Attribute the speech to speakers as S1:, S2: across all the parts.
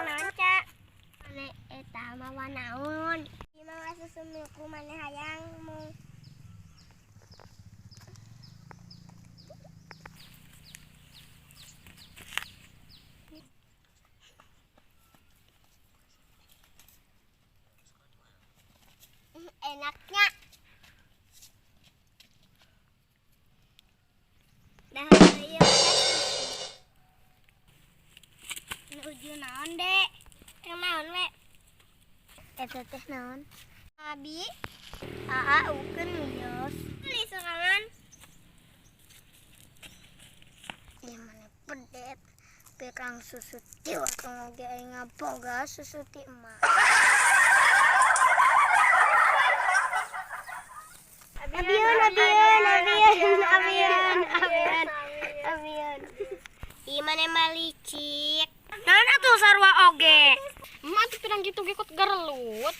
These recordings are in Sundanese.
S1: Naon, Ca? Mane eta mawa naon? Ieu mah susu Milku, maneh hayang mu? Enaknya. Dah ieu nuju naon, Dek? Teu naon we? Eta teh naon? Abi, aa ukeun mios. Beli sorangan.
S2: Ieu mana pedet. Pirang susu ti warung oge aing ngaboga susu ti emak.
S1: Abieun, abieun, abieun, abieun, abieun, abieun. Ih, maneh mah licik.
S2: Naon atuh sarua oge?
S3: Emak tuh pirang gitu ge kot garelut.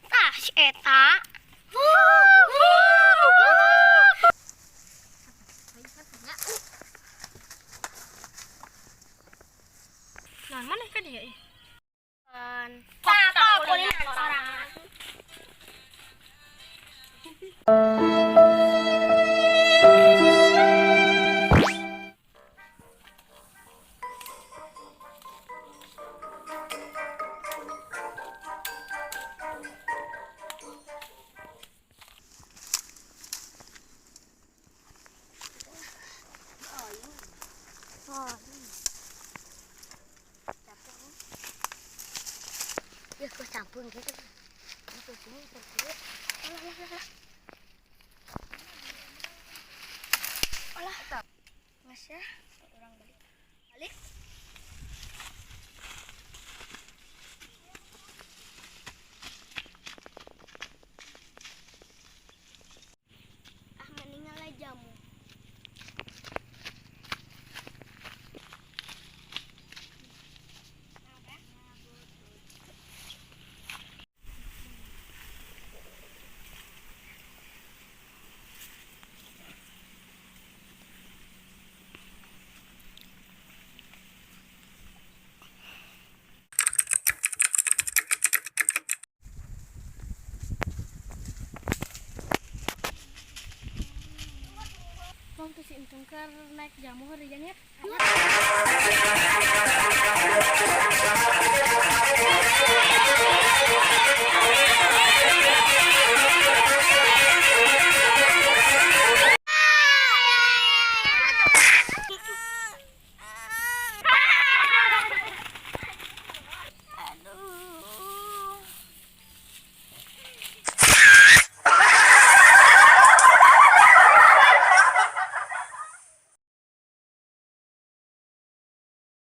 S2: Tah si eta.
S3: Nah, mana kan dia ih?
S1: Tah, kok kulinan sorangan.
S2: Ya kok campur gitu. Alah. Mas ya, orang balik. Balik.
S1: Ah, mendingan lah jamu.
S3: Bang tuh si Untung keur naik jamu heureuyang ya.